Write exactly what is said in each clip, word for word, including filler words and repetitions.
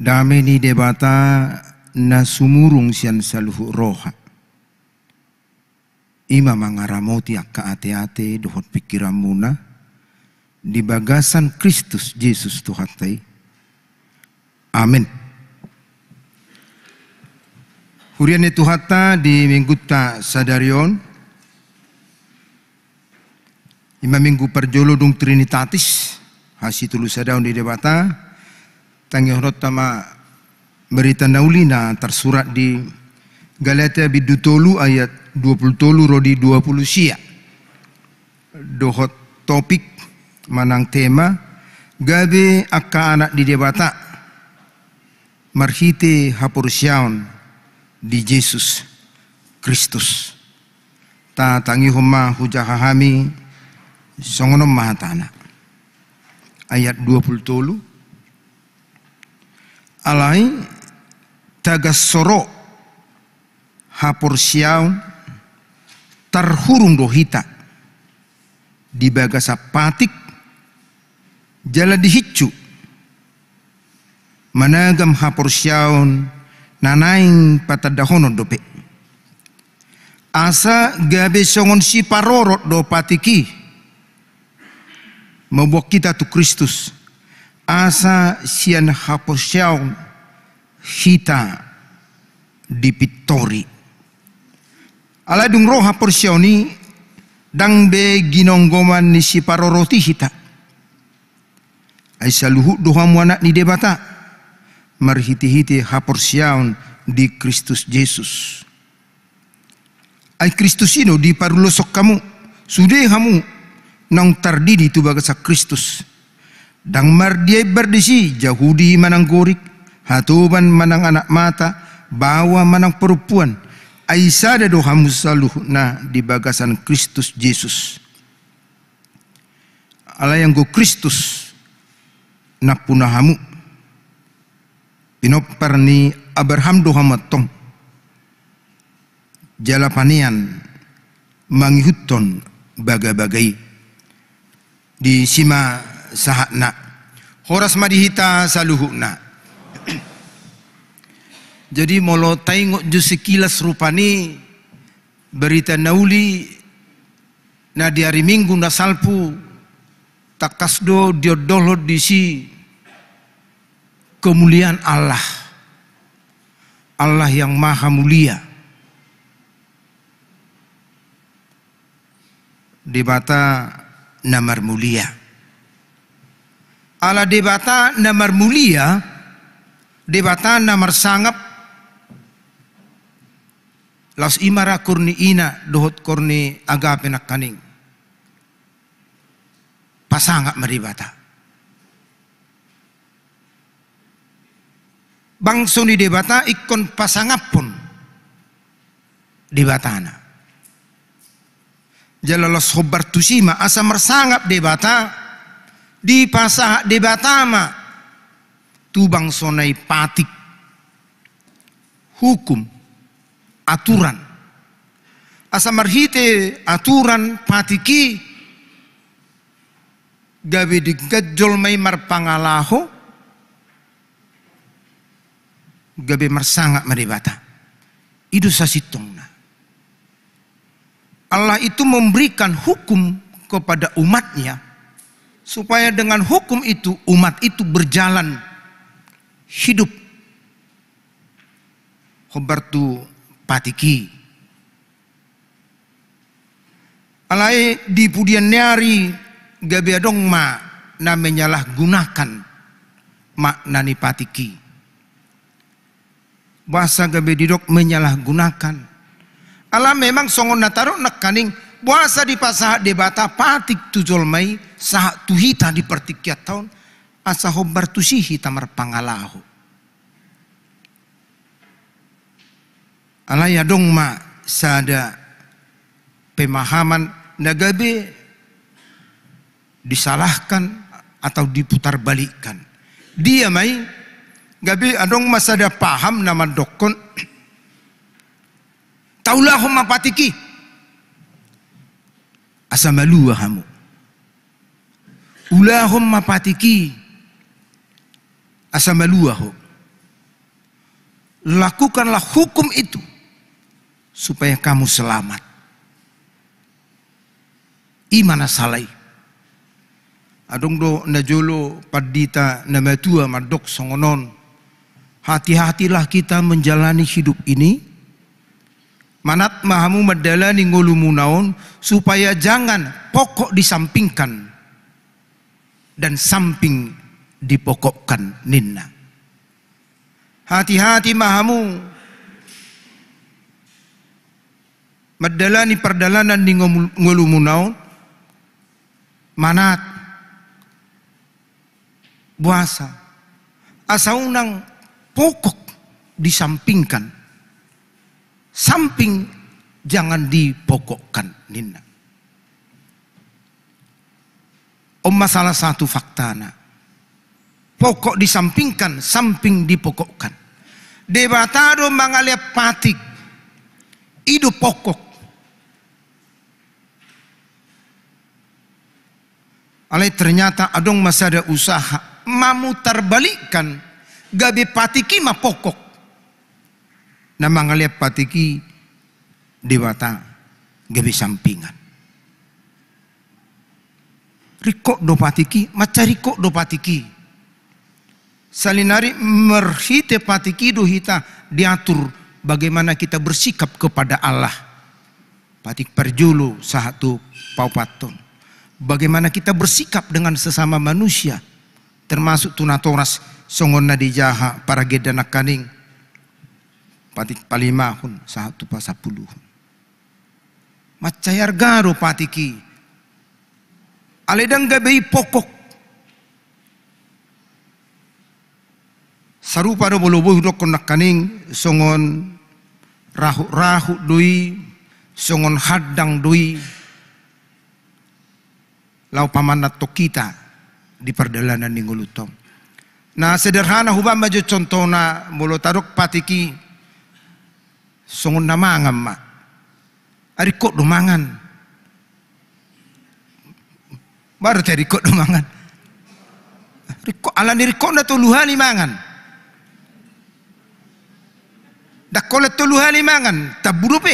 Dame ni Debata na sumurung sian saluhut roha, i ma mangaramoti angka ateate dohot pingkiranmuna di bagasan Kristus Jesus Tuhanta i. Amen. Huria ni Tuhanta di minggunta sadari on, i ma minggu parjolo dung Trinitatis, hasitolusadaon ni Debata. Tangihononta ma Barita na Uli na tarsurat di Galatia bindu tolu ayat dua pulu tolu ro di dua pulu sia. Dohot topik manang tema, gabe angka anak ni Debata marhite haporseaon di Jesus Kristus. Tatangihon ma hujaha hami, songon on ma hatana. Ayat dua pulu tolu. Alai tagan so ro haporseaon, tarhurung do hita di bagasan patik, jala dihinsu managam haporseaon na naeng patandahonon dope. Asa gabe songon siparorot do patik i, mamboan hita tu Kristus, asa sian haporseaon hita dipintori. Alai dung ro haporseaon i, ndang be ginonggoman ni siparorot i hita. Ai saluhut do hamu anak ni Debata, marhitehite haporseaon di Kristus Jesus. Ai Kristus i do diparuloshon hamu, sude hamu naung tardidi tu bagasan Kristus. Ndang mardia imbar disi, Jahudi manang Gorik, hatoban manang anak mata, baoa manang parompuan, ai sada do hamu saluhutna di bagasan Kristus Jesus. Alai anggo Kristus nampuna hamu, pinompar ni Abraham do hamu antong, jala panean mangihuthon bagabaga i. Disi ma sahatna. Horas ma di hita saluhutna. Jadi molo taingot jo sekilas rupani Barita na Uli na di ari Minggu na salpu, tangkas do diondolhon disi kemuliaan Allah, Allah yang Maha Mulia, Debata na marmulia. Ala Debata na marmulia, Debata na marsangap, laos i ma ra korni ina dohot korni agape nangkaning. Pasangap ma Debata. Bangso ni Debata ingkon pasangaphon Debatana. Jala laos hombar tusi ma asa marsangap Debata, dipasahat Debata ma tu bangsona i patik, hukum, aturan. Asa marhite aturan patik i gabe denggan jolma i marpangalaho, gabe marsangap ma Debata. I do sasintongna. Allah itu memberikan hukum kepada umatnya, supaya dengan hukum itu umat itu berjalan hidup. Hombar tu patik i. Alai di pudian ni ari gabe adong ma na menyalahgunakan makna ni patik i. Boasa gabe didok menyalahgunakan? Ala memang songon na tadok nangkaning, boasa dipasahat Debata patik tu jolma i, sahat tu hita di partingkianta on, asa hombar tusi hita marpangalaho. Alai adong ma sada pemahaman na gabe disalahkan atau diputarbalikkan. Dia ma i, gabe adong ma sada paham na mandokkon, taulahon ma patik i asa malua hamu. Ulahon ma patik i asa malua ho. Lakukanlah hukum itu supaya kamu selamat. I ma na sala i. Adong do najolo pandita na matua mandok songon on: Hati-hatilah kita menjalani hidup ini. Manat ma hamu mandalani ngolumuna on, supaya jangan pokok disampingkan dan samping dipokokkan, ninna. Hati-hati ma hamu mandalani pardalanan ni ngomul-, ngolumuna on, manat, boasa, asa unang pokok disampingkan, samping jangan dipokokkan, ninna. On ma salah satu faktana. Pokok disampingkan, samping dipokokkan. Debata do mangalean patik. I do pokok. Alai ternyata adong ma sada usaha mamutarbalikkan, gabe patik i ma pokok. Na mangalean patik i Debata gabe sampingan. Ringkot do patik i, mansai ringkot do patik i. Salinari marhite patik i do hita diatur bagaimana kita bersikap kepada Allah. Patik parjolo sahat tu paopathon. Bagaimana kita bersikap dengan sesama manusia, termasuk tu natoras, songon na dijaha paragenda nangkaning. Patik palimahon sahat tu pasampuluhon. Mansai arga do patik i. Alai ndang gabe i pokok. Sarupa do molo boi hudokkon nangkaning, songon rahut-rahut do i, songon handang do i. Laho pamanat hita di pardalanan ni ngolunta on. Na sederhana hubaen ma jo contohna, molo tadok patik i songon na mangan ma. Ringkot do mangan. Baru te ringkot do mangan. Ringkot, alani ringkotna tolu hali mangan. Ndang holan tolu hali mangan, tambu dope.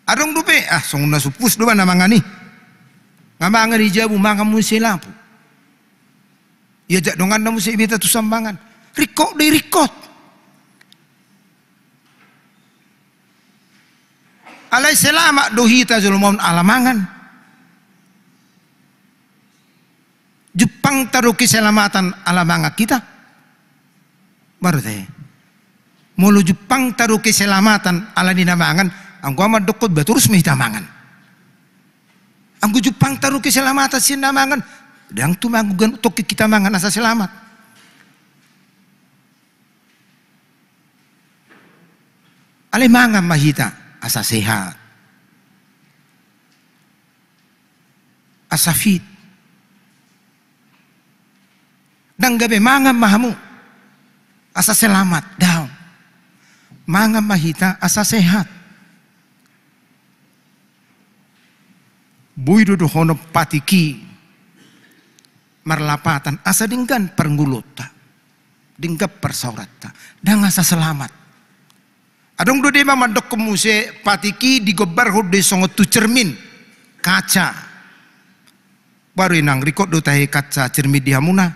Adong dope, ah, songon na so pos do ba na mangan i. Nga mangan i jabu, mangan muse lapu. Iajak donganna muse ibeta tu sambangan. Ringkot do i, ringkot. Alai selamat do hita jolma on ala mangan. Jumpangta do keselamatan ala mangan hita? Baru te. Molo jumpangta do keselamatan ala ni na mangan, anggo au mandok hotbah torus ma hita mangan. Anggo jumpangta do keselamatan sian na mangan, ndang tumanggung ganup tongkin hita mangan asa selamat. Alai mangan ma hita asa sehat, asa fit. Ndang gabe mangan ma hamu asa selamat, daong. Mangan ma hita asa sehat. Boi do dohonon patik i marlapatan asa denggan parngoluonta, denggan parsaoranta, ndang asa selamat. Adong do deba mandokkon muse patik i digombarhon do i songon tu cermin, kaca. Baru inang, ringkot do tahe kaca cermin di hamuna?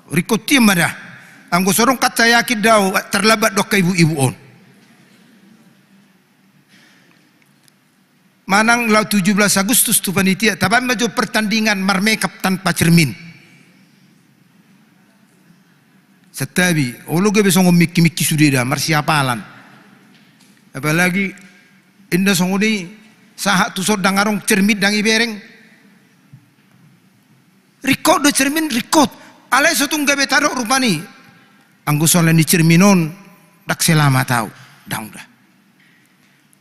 Ringkot i ma da. Anggo so adong kaca, yakin do au tarlambat do angka ibu-ibu on. Manang laho tujuh belas Agustus tu panitia, tabaen ma jo pertandingan marmekap tanpa cermin. Santabi, olo gabe songon mikki-mikki sude da, marsiapalan. Apalagi inda songon i, sahat tu son ndang adong cermin, ndang ibereng. Ringkot do cermin, ringkot. Alai so tung gabe tadok rupani. Anggo so ala ni cermin on, ndang selamat au. Ndang da.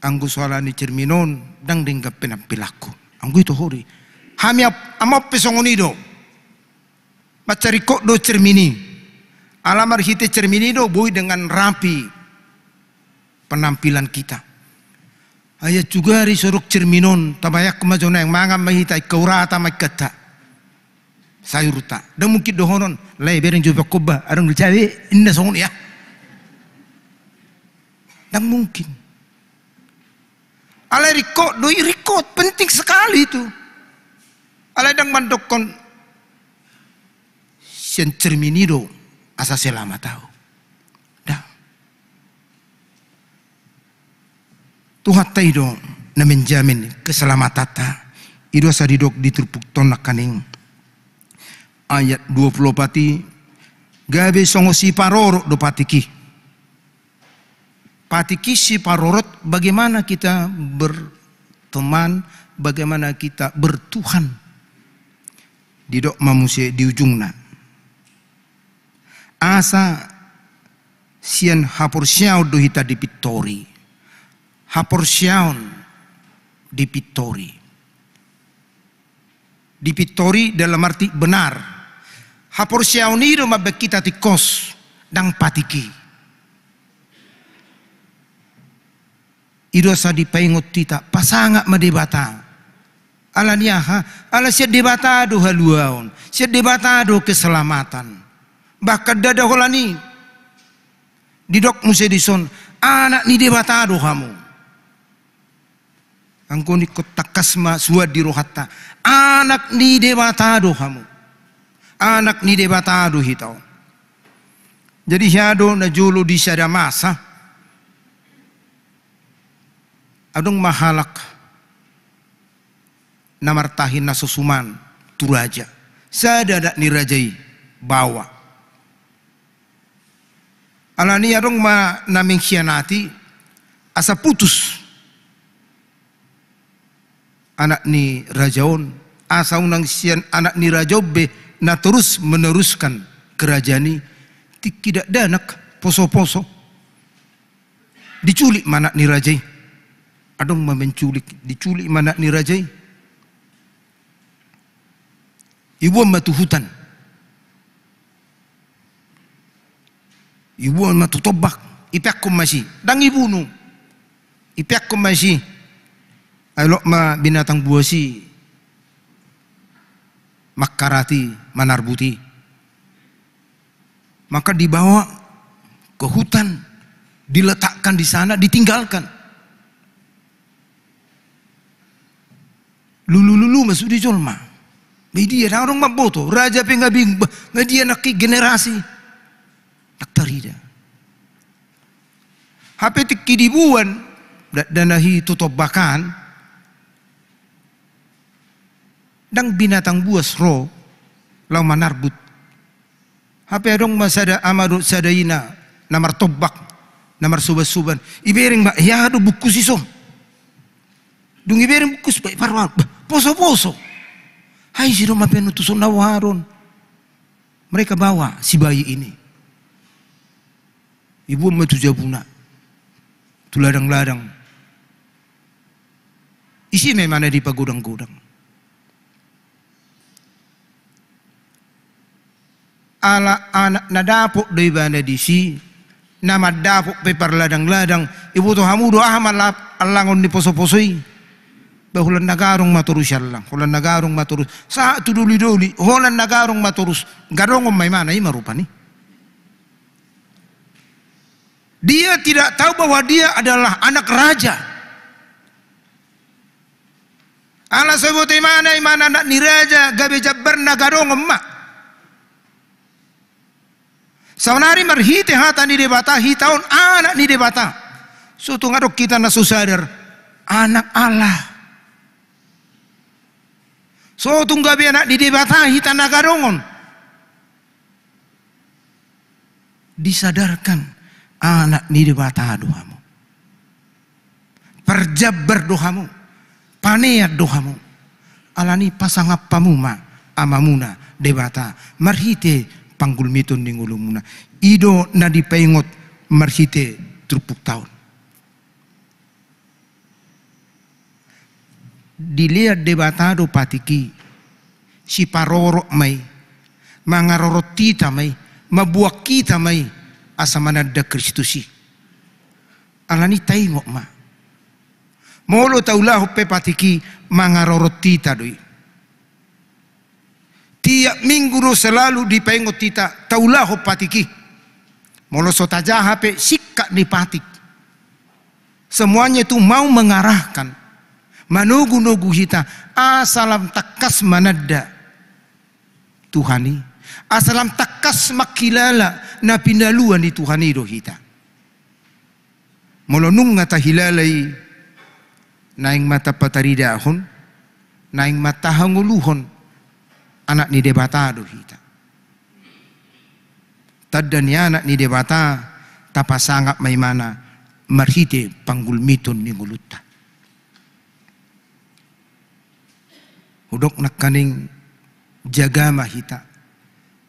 Anggo so ala ni cermin on, ndang denggan penampilanku. Anggo i toho do i. Hami ap-, amang pe songon i do. Mansai ringkot do cermin i. Ala marhite cermin i do boi dengan rapi penampilan kita. Ai antusi gari so adong cermin on, tabayangkon ma jo naeng, mangan ma hita, ingkau rata ma ingkanta. Sayurta. Ndang mungkin dohonon, lae, bereng jo baen hotbah, adong do cabe, inna songon i, ya. Ndang mungkin. Alai ringkot do i, ringkot, penting sekali itu. Alai ndang mandokkon sian cermin i do asa selamat ahu. Ndang. Tuhanta i do na menjamin keselamatanta. I do asa didok di turpukta on nangkaning ayat dua puluh opat i, gabe songon siparorot do patik i. Patik i siparorot, bagaimana kita berteman, bagaimana kita bertuhan. Didok ma muse di ujungna, asa sian haporseaon do hita dipintori. Haporseaon dipintori. Dipintori dalam arti benar. Haporseaon i do mambaen hita tingkos, ndang patik i. I do asa dipaingot hita, pasangap ma Debata. Ala ni aha? Ala sian Debata do haluaon, sian Debata do keselamatan. Bahkan ndada holan i, didok muse dison, anak ni Debata do hamu. Anggo ingkon tangkas ma suan di rohanta, anak ni Debata do hamu. Anak ni Debata do hita on. Jadi hea do najolo di sada masa, adong ma halak na martahi na so suman tu raja. Sada anak ni raja i baoa. Ala ni adong ma na mengkhianati, asa putus anak ni raja on, asa unang sian anak ni raja on be na terus meneruskan kerajaan i. Tingki dakdanak, poso-poso, diculik ma anak ni raja i. Adong ma menculik, diculik ma anak ni raja i. Iboan ma tu hutan. Iboan ma tu tombak, ipeakkon ma disi, ndang ibunu. Ipeakkon ma disi. Ai lot ma binatang buas i mangkarat i, manarbut i. Maka dibawa ke hutan, diletakkan di sana, ditinggalkan. Lulu-lulu ma sude jolma. Ba idia, ndang adong mamboto. Raja pe nga bingung, ba nga dia nangkin generasi. Ndang tarida. Hape tingki diboan dakdanak i tu tombak an, ndang binatang buas ro laho manarbut. Hape adong ma sada ama dohot sada ina na martombak, na marsoban-soban. Ibereng ma, ia do bungkus i son. Dung ibereng bungkus, ba iparrohahon, bah, poso-poso. Ai ise do mambaen on tu son na boha do on. Mereka bawa si bayi ini. Iboan ma tu jabuna, tu ladang-ladang. Isi ma imana dipagodang-godang. Ala anak na dapot do ibana disi, na mandapot pe parladang-ladang, iboto hamu do aha ma la-, allangon ni poso-poso i? Ba holan na gadong ma torus i allang, holan na gadong ma torus. Sahat tu doli-doli, holan na gadong ma torus. Gadongon ma imana, i ma rupani. Dia tidak tahu bahwa dia adalah anak raja. Ala so iboto imana, imana anak ni raja, gabe jambarna gadongon ma. Saonari marhite hata ni Debata, hita on anak ni Debata. So tung adong hita na so sadar, anak Allah. So tung gabe anak ni Debata hita na gadongon. Disadarkan anak ni Debata do hamu. Parjambar do hamu, panean do hamu. Alani i pasangap hamu ma Amamuna Debata marhite panggulmiton ni ngolumuna. I do na dipaingot marhite turpukta on. Dilean Debata do patik i, siparorot ma i, mangarorot hita ma i, mambuat hita ma i, asa mananda Kristus i. Alani i taingot ma. Molo taulahon pe patik i, mangarorot hita do i. Tiap minggu do selalu dipaingot hita, taulahon patik i. Molo so tajaha pe singkat ni patik. Semuanya itu mau mengarahkan, manogu-nogu hita, asa lam tangkas mananda Tuhan i, asa lam tangkas manghilala na pinaluan ni Tuhan i do hita. Molo nunga tahilala i, naeng ma tapataridahon, naeng ma tahangoluhon, anak ni Debata do hita. Tanda ni anak ni Debata, tapasangap ma ibana marhite panggulmiton ni ngolunta. Hudok nangkaning, jaga ma hita.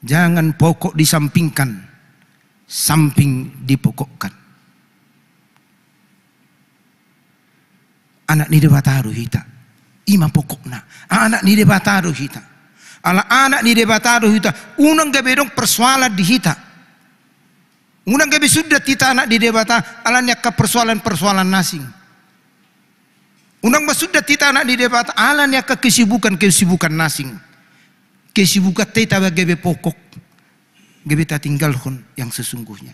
Jangan pokok disampingkan, samping dipokokkan. Anak ni Debata do hita. I ma pokokna. Anak ni Debata do hita. Ala anak ni Debata do hita, unang gabe adong persoalan di hita. Unang gabe sundat hita anak ni Debata ala ni angka persoalan-persoalan na asing. Unang ma sundat hita anak ni Debata ala ni angka kesibukan-kesibukan na asing. Kesibukanta i taba gabe pokok, gabe tatinggalhon yang sesungguhnya.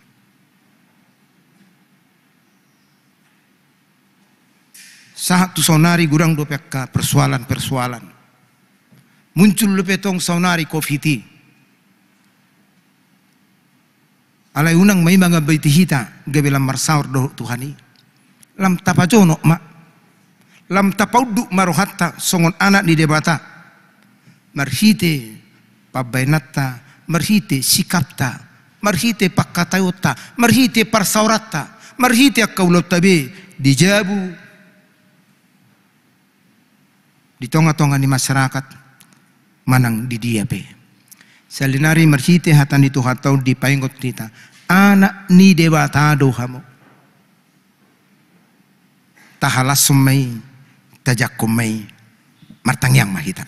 Sahat tu saonari godang dope angka persoalan-persoalan. Muncul dope tong saonari covid i. Alai unang ma i mangambaiti hita gabe lam marsaor dohot Tuhan i. Lam tapajonok ma. Lam tapaunduk ma rohanta songon anak ni Debata. Marhite pambahenanta, marhite sikapta, marhite pangkataionta, marhite parsaoranta, marhite angka ulaonta be di jabu, di tonga-tonga ni masyarakat, manang di dia pe. Sahali nari marhite hata ni Tuhanta on dipaingot hita, anak ni Debata do hamu. Tahalashon ma i, tajangkon ma i, martangiang ma hita.